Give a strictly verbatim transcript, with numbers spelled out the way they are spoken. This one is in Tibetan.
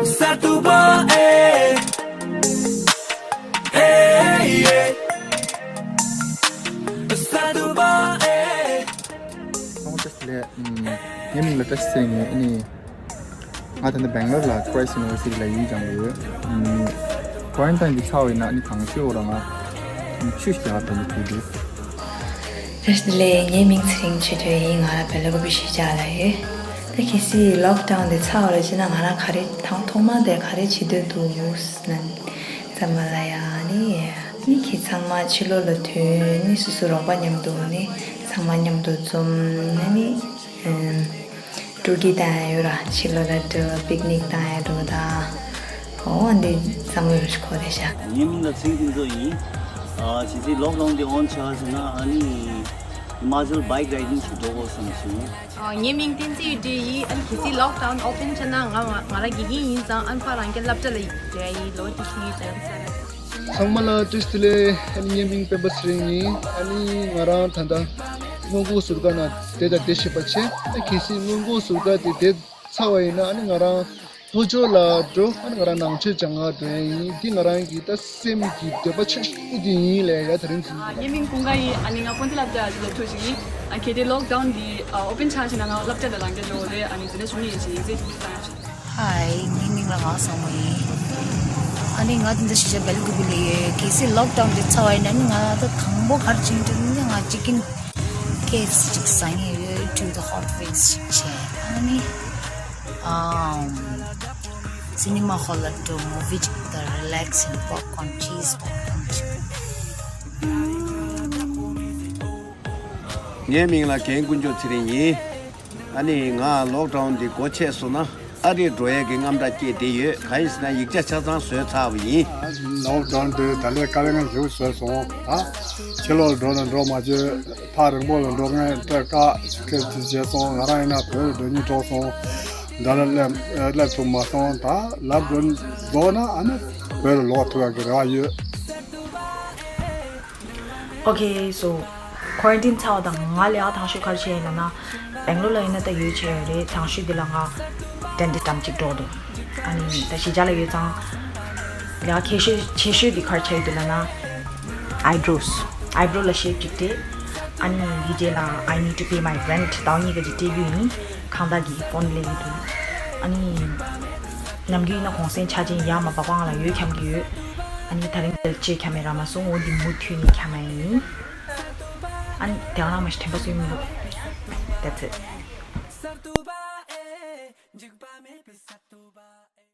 Satuba, eh. Eh, yeah. Satuba, eh. ཁོང་བཀྲ་ཤིས་བདེ་ལེགས། ངའི་མིང་ལ་བཀྲ་ཤིས་ཟེར་ངེས། ཨ་ནི་ང་ད་ལྟ་སྦེང་ལོར་ལ་Christ University ལ་ཡིན་སྦྱངས་ཡོད། ཀོ་རན་ཊིན་འདི་ཚར་བ་ཡིན་ན་ཨ་ནི་གང་ཤོས་འོ་ར་ང་ཆུ་ཞིག་རྒྱག་པ་ནི་དུས་འདུག་བཀྲ་ཤིས་བདེ་ལེགས། ངའི་མིང་ཚེ་རིང་ཆོས་སྒྲོན་ཡིན། ང་རང་སྦེལ་ཀོབ་གཞིས་ཆགས་ལ་ཡོད། ད་གལ་སྲིད་ལོག་ཌའུན་འདི་ཚར་བ་རེད་ཅེ་ན་ང་རང་ག་རེ་དང་ཐོག་མ་དེ་ག་རེ་བྱེད་འདོད་འདུག་ཟེར་ན་ཚང་མ་ལ་ཡ་ནི་ནི་ཁྱེད་ཚང་མ་ཕྱི་ལོགས་ལ་ཐོན་ནི་སོ་སོ་རོགས་པ་མཉམ་དུ་ནི་ཚང་མ་མཉམ་དུ་འཛོམས་ནི་ནི་ཨམ། སྤྲོ་སྐྱིད་བཏང་ཡ་ཡོད་ར། ཕྱི་ལོགས་ལ་འགྲོ་པིག་ནིག་བཏང་ཡ་འགྲོ་དང་། འོ་འདི་བསམ་བློ་རུ་ཞིག་འཁོར་རེད་ཤག་ངའི་མིང་ལ་ཚེ་རིང་ཕུན་ཚོགས་ཡིན། ཨ་ཇི་སྲིད་ལོག་ཌའུན་འདི་ཨོན་ཆགས་ཟེར་ན་ཨ་ནི་ཧི་མ་ཅལ་བྷའིག་རའི་ཌིང་ཞིག་འགྲོ་དགོས་བསམ་སོང་། ཨ་ངའི་མིང་བསྟན་འཛིན་ཡེ་ཀྲེ་ཡིན། ཨ་ནི་གལ་སྲིད་ལོག་ཌའུན་ཨོ་པན་ཆགས་ན་ང་ང་ང་རང་དགེ་རྒན་ཡིན་ཙང་ཨ་ནི་ཕར་རང་སྐྱ་སློབ་གྲྭ་ལ་ཡོད་ཡ་ཡིན། ལོ་བཅུ་གཉིས་ཙམ་ཙམ། ཚང་མ་ལ་བཀྲ་ཤིས་བདེ་ལེགས། ཨ་ནི་ངའི་མིང་སྤེན་པ་ཚེ་རིང་ཡིན། ཨ་ནི་ང་རང་ད་ལྟ་སྔོན་འགོག་ཟུར་བཀག་ནང་བསྡད་དང་བསྡད་བཞིན་པ་བྱས། ཨ་གལ་སྲིད་སྔོན་འགོག་ཟུར་བཀག་དེ་བསྡད་ཚར་བ་ཡིན་ན་ཨ་ནི་ང་རང་ལྷོ་ཕྱོགས་ལ་འགྲོ། ཨ་ནི་ང་རང་ནང་ཆོས་སྦྱང་ག་འགྲོ་ཡ་ཡིན། འདི་ང་རང་གི་ད་སེམས་ཀྱི་འདོད་པ་ཆེ་ཤོས་དེ་ཡིན་ལས་ཡ། དེ་རིང་ཚིག་ཨ་ངའི་མིང་ཀུན་དགའ་ཡིན། ཨ་ནི་ང་ཀུན་གླེ་སློབ་གྲྭ་ལ་སློབ་ཕྲུག་ཅིག་ཡིན། ཨ་གལ་ཏེ་ལོག་ཌའུན་འདི་ཨ་ཨོ་པན་ཆགས་ཤིག་ན་ང་སློབ་གྲྭ་ལ་རང་སྐྱ་འགྲོ་ལས། ཨ་ནི་དེ་འདྲ་བྱུང་ཡིན་ཞིག་ཡིན་ཚེ་ཅིག་བཏང་ཡ་ཞིག་ཧའི། ངའི་མིང་ལ་ངག་བཟང་མོ་ཡིན། ཨ་ནི་ང་འདི་འདྲ་གཞིས་ཆགས་སྦེལ་ཀོབ་ལ་ཡོད། གལ་སྲིད་ལོག་ཌའུན་འདི་ཚར་བ་ཡིན་ན་ནི་ང་ད་དང་པོ་ག་རེ་བྱེད་འདོད་ནི་ང་ཅི་ཀིན་ཀེ་ཨེཕ་སི་ཅིག་ཟ་ངེས་ཡོད། ཊུ་ད་ཧོཊ་ཝིང་སི་ཅིག་བྱས། ཨ་ནི་ཨམ། སི་ནི་མ་ཧོལ་ལ་འགྲོ། མུ་ཝི་ཅིག་ལྟ། རི་ལེག་སི་ཡིན། པོབ་ཀོན་ཅིས་པོབ་ཀོན་ཅིག་ངའི་མིང་ལ་རྒན་དཀོན་མཆོག་ཚེ་རིང་ཡིན། ཨ་ནི་ང་ལོག་ཌའུན་འདི་སྒོ་ཕྱེ་སོང་ན་ཨ་རིར་འགྲོ་ཡས་ཀྱི་རྔམ་སྐྲག་སྐྱེས་བསྡད་ཡོད། གང་ཡིན་ཟེར་ན་ཡིག་ཆ་ཆ་ཚང་བཟོས་ཚར་བ་ཡིན། ལོག་ཌའུན་འདི་ད་ལས་དཀའ་ལས་ངན་ཞིག་བཟོས་སོང་། ད་ཕྱི་ལོགས་འགྲོ་ན་འགྲོ་མ་བཅུག་ཐག་རིང་པོ་ལ་འགྲོ་ངས་སྤྲད་དཀའ་ཞིག་ཁེལ་ཅིག་བྱས་སོང་། ང་རང་ཡིན་ན་བོད་ལ་འགྲོ་སྙིང་བྲོ་སོང་། འདི་ལ་སླེབས་སླེབས་ཐུབ་མ་སོང་། ད་ལམ་འགྲོ་རྫོགས་ན་ཨ་ནི་བོད་ལ་ལོག་ཐུབ་ཡག་གི་རེ་བ་ཡོད། Okay, so quarantine ཚར་བ་དང་ང་ལས་ཨ་དང་ཤོས་ག་རེ་བྱས་ཡིན་ལབ་ན། སྦེང་ལོར་ལ་ཡིན་ན་ད་ཡོད་བྱས་ཡོད་རེད། དང་ཤོས་འདི་ལ་ང་ཌེན་ཊི་སི་ཊི་ཨམ་གཅིག་འགྲོ་འདུག་ཨ་ནི་ད་གཞིས་ཆགས་ལ་ཡོད་ཙང་ལས་ཨ་ཁྱད་ཤོས་ཆེ་ཤོས་འདི་ག་རེ་བྱས་ཡོད་འདུག་ལབ་ན། ཨའི་བྲོ་སི། ཨའི་བྲོ་ལ་ཤེབ་གཅིག་སྤྲད། ཨ་ནི་འདི་རྗེས་ལ་I need to pay my rent ཟླ་བ་གཉིས་ཀ་གཅིག་སྤྲད་རྒྱུ་ཡིན། ཁང་བདག་གིས་ཕོན་སླེབས་ཀྱི་འདུག་ཨ་ནི་ནམ་རྒྱུན་ཡིན་ན་གུང་སེང་ཆ་ཅན་ཡར་མར་སྦག་སྦག་ང་ལ་ཡོད་འཁྱམ་གྱི་ཡོད། ཨ་ནི་ད་རིང་དེ་ལ་ཅེ་འཁྱམ་མེད་ར་མ་སོང་། འོ་འདི་མུ་མཐུད་ནས་འཁྱམ་ཡ་ཡིན། ཨ་ནི་དེ་ག་རང་མ་ཤི་དྲན་པ་གསོས་མི་འདུག That's it.